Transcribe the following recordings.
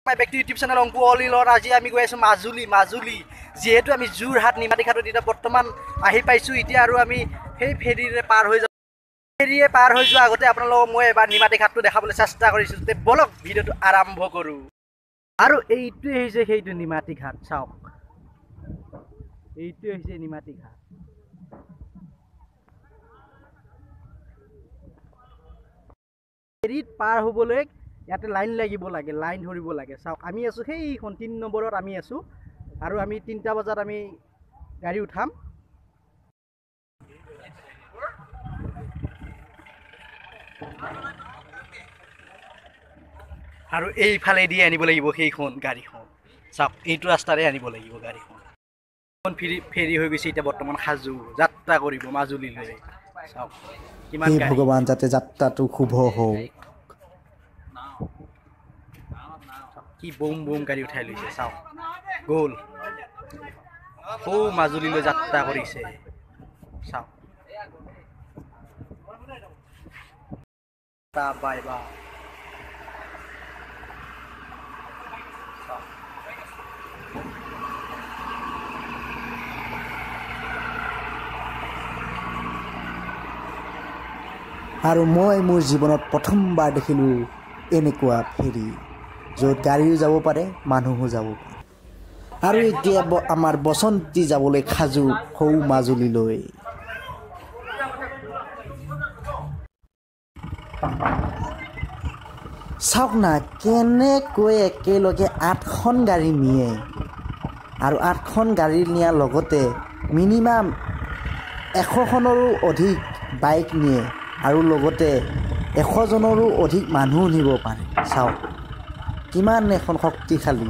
My back to YouTube channel Anku অলিলৰ। আজি আমি গৈ আছোঁ মাজুলী। মাজুলী যিহেতু আমি যোৰহাট নিমাতীঘাটত এতিয়া বৰ্তমান আহি পাইছোঁ। এতিয়া আৰু আমি সেই ফেৰীৰে পাৰ হৈ যাম। ফেৰীয়ে পাৰ হৈ যোৱাৰ আগতে আপোনালোকক মই এবাৰ নিমাতীঘাটটো দেখাবলৈ চেষ্টা কৰিছোঁ। তে ব'লক, ভিডিঅ'টো আৰম্ভ কৰোঁ। আৰু এইটোৱে হৈছে সেইটো নিমাতীঘাট। চাওক, এইটোৱে হৈছে নিমাতীঘাট। ফেৰীত পাৰ হ'বলৈ ইয়াতে লাইন লাগিব লাগে, লাইন ধৰিব লাগে। চাওক, আমি আছোঁ সেইখন 3 নম্বৰত আমি আছোঁ আৰু আমি 3টা বজাত আমি গাড়ী উঠাম। আৰু এইফালেদি আনিব লাগিব সেইখন গাড়ীখন। চাওক, এইটো ৰাস্তাৰে আনিব লাগিব গাড়ীখন। ফেৰী হৈ গৈছে এতিয়া বৰ্তমান সাজু যাত্ৰা কৰিব মাজুলীলৈ। চাওক কিমান হে গাড়ী। ভগৱান, যাতে যাত্ৰাটো শুভ হওক। কি বম বম গাড়ী উঠাই লৈছে। চাওক, গ'ল সৌ মাজুলীলৈ যাত্ৰা কৰিছে। চাওক, বাই বাই। আৰু মই মোৰ জীৱনত প্ৰথমবাৰ দেখিলোঁ এনেকুৱা ফেৰী, য'ত গাড়ীও যাব পাৰে, মানুহো যাব পাৰে। আৰু এতিয়া আমাৰ বসন্তী যাবলৈ সাজু সৌ মাজুলীলৈ। চাওক না কেনেকৈ একেলগে 8খন গাড়ী নিয়ে। আৰু 8খন গাড়ী নিয়াৰ লগতে মিনিমাম 100খনৰো অধিক বাইক নিয়ে আৰু লগতে 100জনৰো অধিক মানুহ নিব পাৰে। চাওক কিমান এখন শক্তিশালী।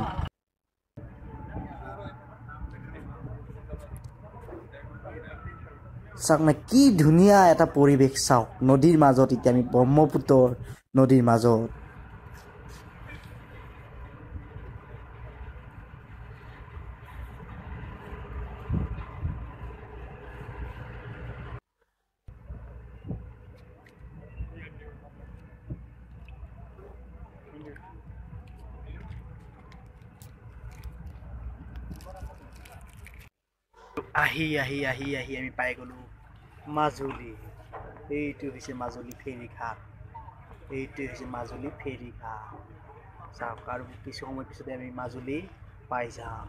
চাওক না কি ধুনীয়া এটা পৰিৱেশ। চাওক নদীৰ মাজত, এতিয়া আমি ব্ৰহ্মপুত্ৰৰ নদীৰ মাজত। আহি আহি আহি আহি আমি পাই গ'লো মাজুলী। এইটো হৈছে মাজুলী ফেৰী ঘাট। এইটো হৈছে মাজুলী ফেৰী ঘাট। চাওক, আৰু কিছু সময় পিছতে আমি মাজুলী পাই যাম।